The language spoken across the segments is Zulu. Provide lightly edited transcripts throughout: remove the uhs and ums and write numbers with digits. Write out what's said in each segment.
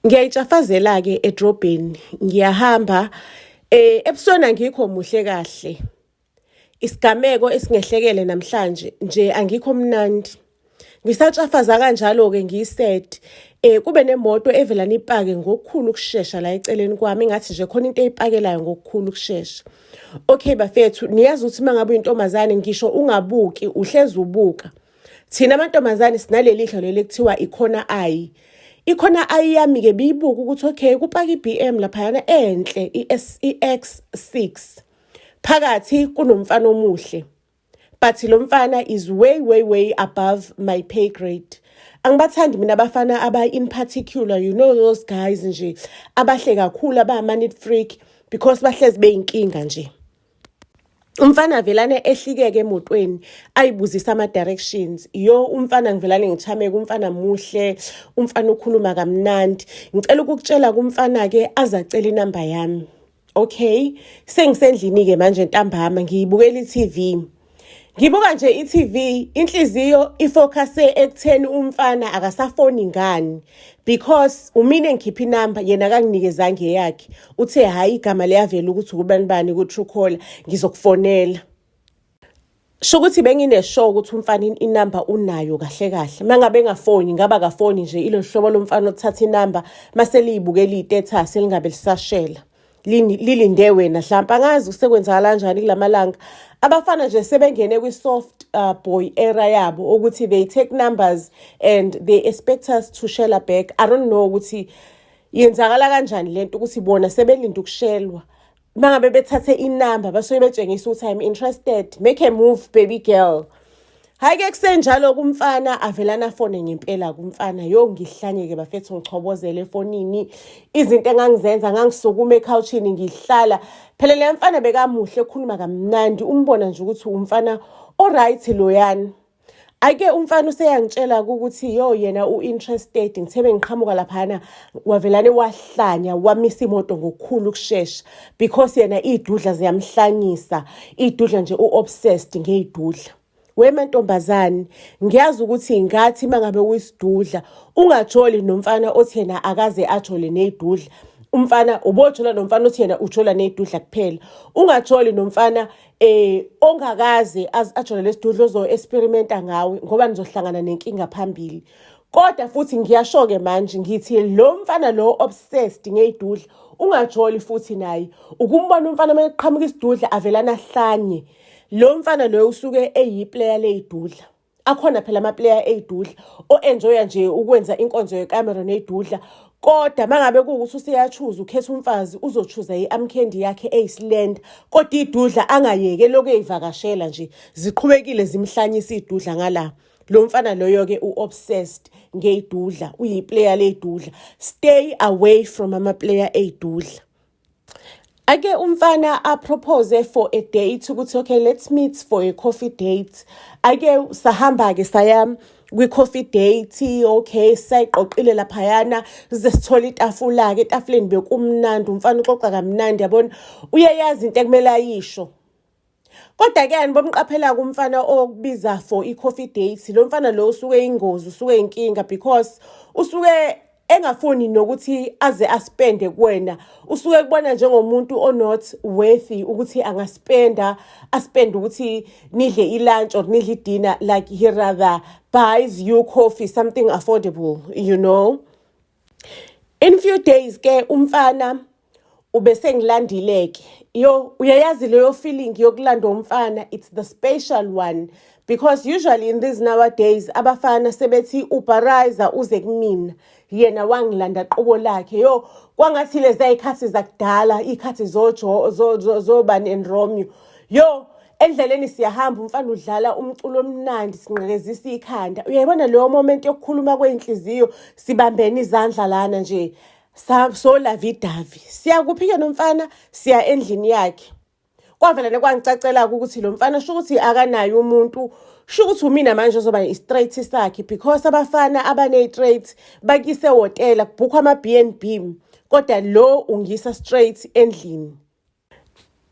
Ngiyayitshafazela-ke edrobheni, ngiyahamba ebusweni angikho muhle kahle. Isigameko esingehlekele namhlanje nje angikho mnandi. Ngisatshafaza kanjalo-ke ngiyi-sad, kube nemoto evelane ipake ngokukhulu ukushesha la eceleni kwami, engathi nje khona into eyipakelayo ngokukhulu ukushesha. Okay bafethu, niyazi ukuthi uma ngabe uyintombazane ngisho ungabuki uhlezi ubuka. Thina amantombazane sinaleli hlo leli kuthiwa ikhona eye. Ikhona eye yami-ke biyibuka ukuthi okay kupaka i-BM laphayana enhle i-X6. Phakathi kunomfana omuhle. But lo mfana is way way way above my pay grade. Angibathandi mina abafana aba in particular, you know those guys nje abahle kakhulu aba-neat freak because bahlezi beyinkinga nje. Umfana velane ehlikeke emotweni ayibuzisa ama-directions. Yo, umfana ngivelane ngichameke, umfana muhle, umfana ukhuluma kamnandi. Ngicela ukukutshela kumfana-ke azacela inamba yami. Okay, sengisendlini-ke manje ntambama ngiyibukela i-TV. Ngibuka nje i-TV, inhliziyo ifocuse ekutheni umfana akasafoni ngani because umina engikhipha inamba yena akanginikezanga eyakhe. Uthe hhayi igama liyavela ukuthi ukubani bani ku-Truecaller ngizokufonela. Sho ukuthi bengine-sure ukuthi umfana inamba unayo kahle kahle. Uma ngabe engafoni ngaba akafoni nje ilo hlobo lomfana othatha inamba mase liyibukela i-status elingabe lisashela. Lilinde wena hlampe angazi kusekwenzakala kanjani kulamalanga. Abafana nje sebengene kwi-soft boy era yabo ukuthi they take numbers and they expect us to share back. I don't know ukuthi yenzakala kanjani lento ukuthi bona sebelinde ukushelwa. Mangabe bethathe inamba basuke betshengisa ukuthi I'm interested, make a move baby girl. Hhayi-ke kusenjalo kumfana avelana afone ngempela kumfana. Yo ngihlanye-ke bafethu ngichobozele efonini. Izinto engangizenza ngangisukuma ekhawushini ngihlala. Phela le mfana bekamuhle ekhuluma kamnandi umbona nje ukuthi umfana o-right loyana. Ake umfana useyangitshela ukuthi yo yena u-interested ngithe bengiqhamuka laphana wavelane wahlanya wamisa imoto ngokukhulu ukushesha because yena iy'dudla ziyamhlanyisa iy'dudla nje u-obsessed ngey'dudla. We mantombazane, ngiyazi ukuthi ngathi uma ngabe uyisidudla ungajoli nomfana othi yena akaze ajole ney'dudla. Umfana ubojola nomfana othi yena ujola ney'dudla kuphela. Ungajoli nomfana ongakaze ajole lesidudla ozo-experimenta ngawe ngoba nizohlangana nenkinga phambili. Kodwa futhi ngiyasho-ke manje ngithi lo mfana lo obsessed ngey'dudla ungajoli futhi naye. Ukumbona umfana uma eqhamuka isidudla avelane ahlanye. Lo mfana loyo usuke eyi-player ley'dudla. Akhona phela ama-player ey'dudla o-enjoya nje ukwenza inkonzo yekamero ney'dudla kodwa uma ngabe kuwukuthi useya-choosa ukhetha umfazi uzo-choosa i-arm candy yakhe eyi-slender kodwa iy'dudla angayeki elokhu ey'vakashela nje ziqhubekile zimhlanyisa iy'dudla ngala. Lo mfana loyo-ke u-obsessed ngey'dudla uyi-player ley'dudla. Stay away from ama-player ey'dudla. Ake umfana a-propose for a date ukuthi okay let's meet for a coffee date. Ake sahamba-ke saya kwi-coffee date, okay sayiqoqile laphayana size sithole itafula-ke etafuleni bekumnandi umfana uxoxa kamnandi yabona uyayazi into ekumele ayisho. Kodwa-ke anibomqaphela-ke umfana okubiza for i-coffee date lo mfana lo usuke ingozi usuke inkinga because usuke engafuni nokuthi aze aspende kuwena usuke kubona njengomuntu o-not worthy ukuthi angaspenda aspende ukuthi nidle i-lunch or nidle i-dinner, like he rather buys you coffee, something affordable. In few days ke umfana ubese ngilandile-ke. Yo, uyayazi leyo feeling yokulandwa umfana, it's the special one because usually in these nowadays abafana sebethi ubharayiza uze kumina, yena wangilanda qobo lakhe. Yo, kwangathi lezi y'khathi zakudala, iy'khathi zobani and Romeo. Yo, endleleni siyahamba umfana udlala umculo omnandi sinqekezisa ikhanda. Uyayibona leyo moment yokukhuluma kwey'nhliziyo sibambene izandla lana nje. So lovey-dovey. Siya kuphi-ke nomfana? Siya endlini yakhe. Kwavele kwangicacela-ke ukuthi lo mfana sho ukuthi akanaye umuntu, sho ukuthi umina manje ozoba i-straight sakhe because abafana abane-straight bakuyise ehhotela kubhukhwa ama-B&B kodwa lo ungisa straight endlini.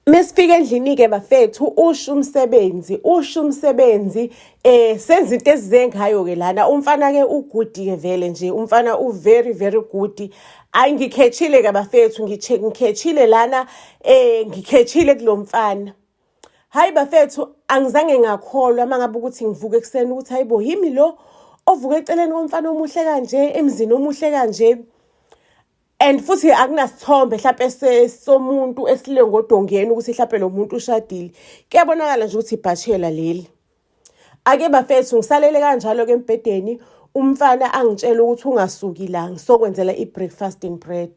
Mesifika endlini-ke bafethu usho umsebenzi usho umsebenzi senza into esize ngayo-ke lana umfana-ke u-good-ke vele nje umfana u-very very good. Ayi ngikhethile-ke bafethu ngikhethile lana ngikhethile kulo mfana. Hayi bafethu angizange ngakholwa uma ngabe ukuthi ngivuke ekuseni ukuthi hayibo yimi lo ovuka eceleni komfana omuhle kanje emzini omuhle kanje. And futhi akunasithombe hlampe somuntu esile ngodongeni ukuthi hlampe lo muntu ushadile. Kuyabonakala nje ukuthi ibhashela leli. Ake bafethu ngisalele kanjalo-ke embhedeni umfana angitshela ukuthi ungasuki la ngisokwenzela i-breakfast in bread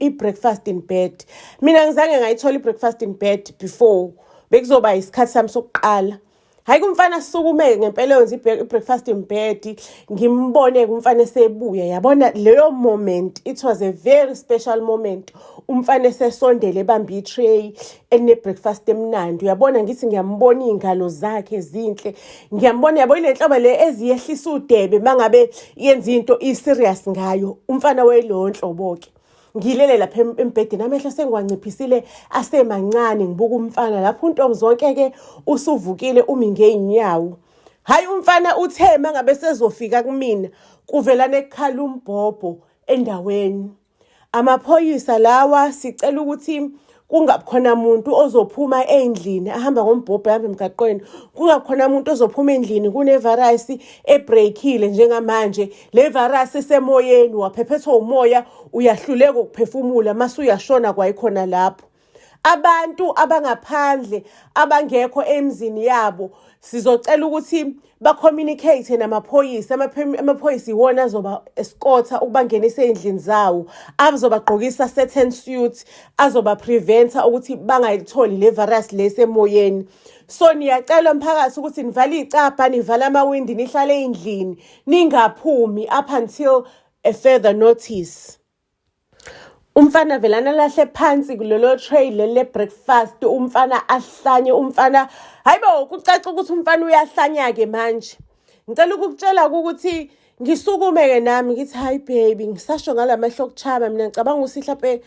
i-breakfast in bed. Mina ngizange ngayithola i-breakfast in bed before bekuzoba isikhathi sami sokuqala. Hayi kumfana sukume ngempela yonza i-breakfast in bed ngimbone umfana esebuya yabona leyo moment it was a very special moment umfana esesondele ebambe i-tray eline-breakfast emnandi uyabona ngithi ngiyambona iy'ngalo zakhe zinhle ngiyambona yabo ile nhlobo le eziyehlisa udebe mangabe yenza into i-serious ngayo umfana wayileyo nhlobo-ke. Ngilele lapha embhedeni amehlo sengiwanciphisile asemancane ngibuka umfana lapho untombi zonke-ke usuvukile umi ngey'nyawo. Hhayi umfana uthe uma ngabe sezofika kumina kuvelane kukhala umbhobho endaweni. Amaphoyisa lawa sicela ukuthi kungabi khona muntu ozophuma endlini ahamba ngombhobho ehamba emgaqweni kungabi khona muntu ozophuma endlini kune-virus ebreakile njengamanje le virus isemoyeni waphephethwa umoya uyahluleka ukuphefumula mase uyashona kwayikhona lapho. Abantu abangaphandle abangekho emzini yabo sizocela ukuthi ba-communicate namaphoyisa amaphoyisa iwona azoba escorta ukubangenisa ey'ndlini zawo azobagqokisa certain suits azoba-prevent-a ukuthi bangayitholi le virus le esemoyeni. So niyacelwa mphakathi ukuthi nivale iy'cabha nivale amawindi nihlale ey'ndlini ningaphumi up until a further notice. Umfana velana alahle phansi kulelo tray leli le-breakfast umfana ahlanye umfana hayi bo kucaca ukuthi umfana uyahlanya-ke manje. Ngicela ukukutshela ukuthi ngisukume-ke nami ngithi hayi baby ngisasho ngala mehlo okuchama mina ngicabanga ukuthi hlampe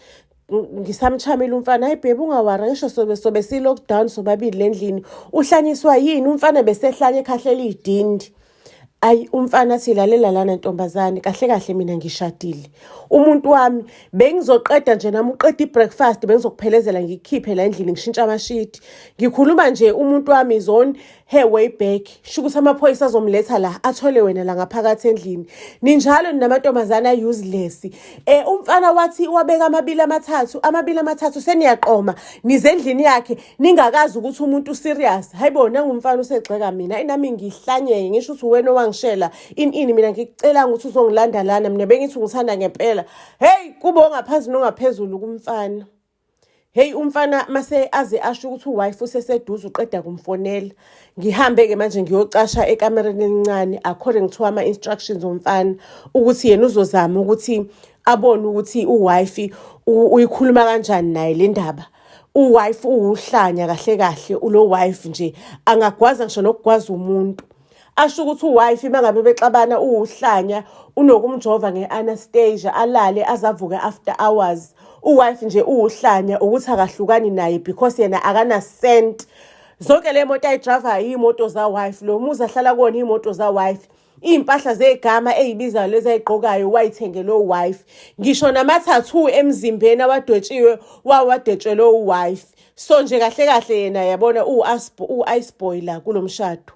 ngisamchamile umfana hayi baby unga-worry ngisho sobe sobe si-lockdown sobabili le ndlini uhlanyiswa yini umfana besehlanya ekhahlela iy'dindi. Ayi umfana athi lalela lana ntombazane kahle kahle mina ngishadile umuntu wami bengizoqeda nje nami uqeda i-breakfast bengizokuphelezela ngikukhiphe la endlini ngishintshe amashidi ngikhuluma nje umuntu wami is on her way back sho ukuthi amaphoyisa azomletha la athole wena la ngaphakathi endlini ninjalo ninamantombazane a-useless umfana wathi wabeka amabili amathathu amabili amathathu seniyaqoma nize endlini yakhe ningakazi ukuthi umuntu serious hayibo nangumfana usegxeka mina inami ngihlanyeke ngisho ukuthi uwena owangishela ini ini mina ngikucela ukuthi uzongilanda lana mina bengithi ungithanda ngempela hey kube ongaphansi nongaphezulu kumfana. Hey umfana mase aze asho ukuthi uwife useseduze uqeda kumfonela. Ngihambe-ke manje ngiyocasha ekamereni elincane according to ama-instructions omfana ukuthi yena uzozama ukuthi abone ukuthi uwife uyikhuluma kanjani naye le ndaba. Uwife uwuhlanya kahle kahle ulo wife nje angagwaza ngisho nokugwaza umuntu. Asho ukuthi uwife uma ngabe bexabana uwuhlanya unokumjova nge-anaesthesia alale azavuke after hours. Uwife nje uwuhlanya ukuthi akahlukani naye because yena akana-cent. Zonke le moto ayidrayivayo iy'moto za-wife, lo muzi ahlala kuwona iy'moto za-wife. Iy'mpahla zegama ey'bizayo lezi ay'gqokayo way'thengelwe u-wife. Ngisho nama-tattoo emzimbeni awadwetshiwe wawadwetshelwe u-wife. So nje kahle kahle yena yabona uwu-ice boy la kulo mshado.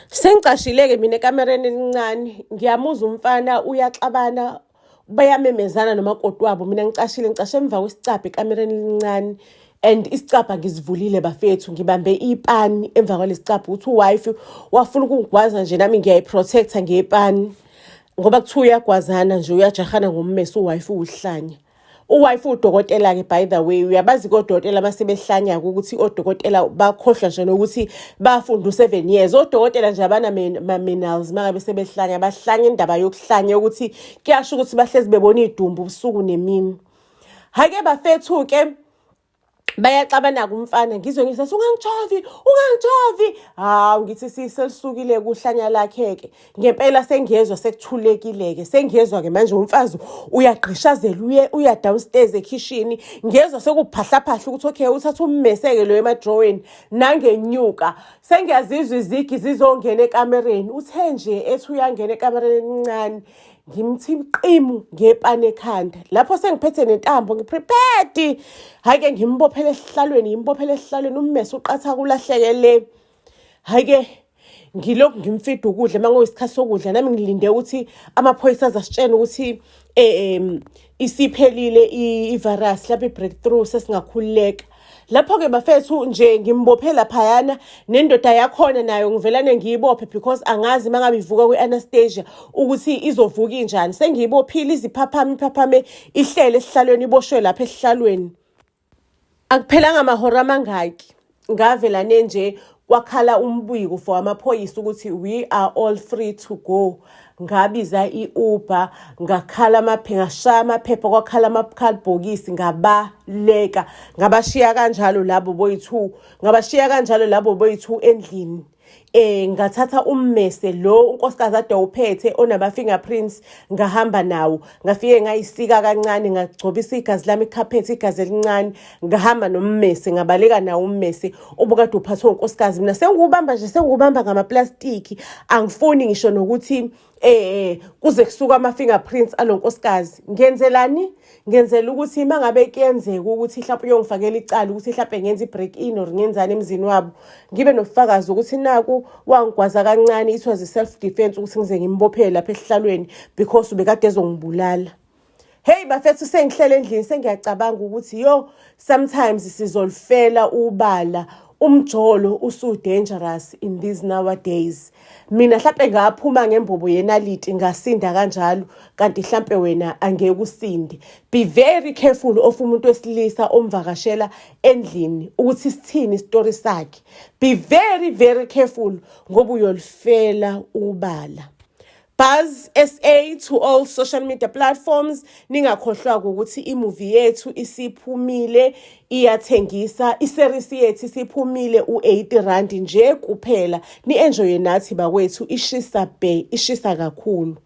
Sengicashile-ke mina ekamereni elincane ngiyamuzwa umfana uyaxabana bayamemezana nomakoti wabo mina ngicashile ngicashe emva kwesicabha ekamereni elincane and isicabha ngisivulile bafethu ngibambe ipani emva kwalesicabha ukuthi uwife wafuna ukungigwaza nje nami ngiyayiprotecta ngepani ngoba kuthiwa uyagwazana nje uyajahana ngommese uwife uwuhlanya. Uwife udokotela-ke by the way uyabazi kodokotela masebehlanya-ke ukuthi odokotela bakhohlwa nje nokuthi bafunda u-7 years odokotela nje abanama-minals mangabe sebehlanya bahlanya indaba yokuhlanya ukuthi kuyasho ukuthi bahlezi bebona idumbu ubusuku nemini. Hhayi-ke bafethu-ke. Bayaxabana-ke umfana, ngizwe ngithi ungangijovi, ungangijovi. Hawu, ngithi selisukile kuhlanya lakhe-ke. Ngempela sengiyezwa sekuthulekile-ke, sengiyezwa-ke manje umfazi uyagqishazela uye uya downstairs ekhishini. Ngiyezwa sekuphahlaphahla ukuthi okay, uthatha ummese-ke lo emadroweni nangenyuka. Sengiyazizwa izigi zizongena ekamereni. Uthe nje ethi uyangena ekamereni elincane, ngimthi qimu ngepani ekhanda. Lapho sengiphethe nentambo ngi-prepared. Hhayi-ke ngimbophele esihlalweni, ngimbophele esihlalweni, ummese uqatha kulahleke le. Hhayi-ke ngilokhu ngimfida ukudla uma kuyisikhathi sokudla, nami ngilinde ukuthi amaphoyisa azasitshena ukuthi isiphelile i-virus, lapho i-breakthrough sesingakhululeka. Lapho-ke bafethu nje ngimbophe laphayana, nendoda yakhona nayo ngivelane ngiyibophe because angazi uma ngabe ivuka kwi-anaesthesia ukuthi izovuka injani. Sengiyibophile iziphaphame iphaphame ihlele esihlalweni, iboshwe lapha esihlalweni. Akuphelanga amahora amangaki, ngavelane nje kwakhala umbiko for amaphoyisa ukuthi we are all free to go. Ngabiza i-Uber, ngakhala ngashaya amaphepha, kwakhala amakhalibhokisi, ngabaleka. Ngabashiya kanjalo labo boyi-two, ngabashiya kanjalo labo boyi-two endlini. Ngathatha ummese lo unkosikazi ade uphethe onama-fingerprints, ngahamba nawo, ngafike ngayisika kancane, ngagcobisa igazi lami ikhaphethi, igazi elincane, ngahamba nommese, ngabaleka nawo ummese obukade uphathwe unkosikazi. Mina sengiwubamba nje, sengiwubamba ngamaplastiki, angifuni ngisho nokuthi kuze kusuka ama-fingerprints alo nkosikazi. Ngenzelani? Ngenzela ukuthi uma ngabe kuyenzeka ukuthi mhlawumpe uyongifakela icala ukuthi mhlawumpe ngenza i-break in or ngenzani emzini wabo, ngibe nobufakazi ukuthi naku wangigwaza kancane, it was a self defense ukuthi ngize ngimbophele lapha esihlalweni because ubekade ezongibulala. Hey bafethu, sengihlele endlini sengiyacabanga ukuthi yo, sometimes sizolifela ubala, umjolo usu-dangerous in these nowadays. Mina hlampe ngaphuma ngembobo yenaliti ngasinda kanjalo, kanti hlampe wena angeke usinde. Be very careful of umuntu wesilisa omvakashela endlini ukuthi sithini isitori sakhe. Be very very careful ngoba uyolifela ubala. Buzz SA to all social media platforms. Ningakhohlwa ukuthi i-movie yethu isiphumile, iyathengisa, i-series yethu isiphumile, u-R80 nje kuphela. Ni-enjoye nathi bakwethu, ishisa bhe, ishisa kakhulu.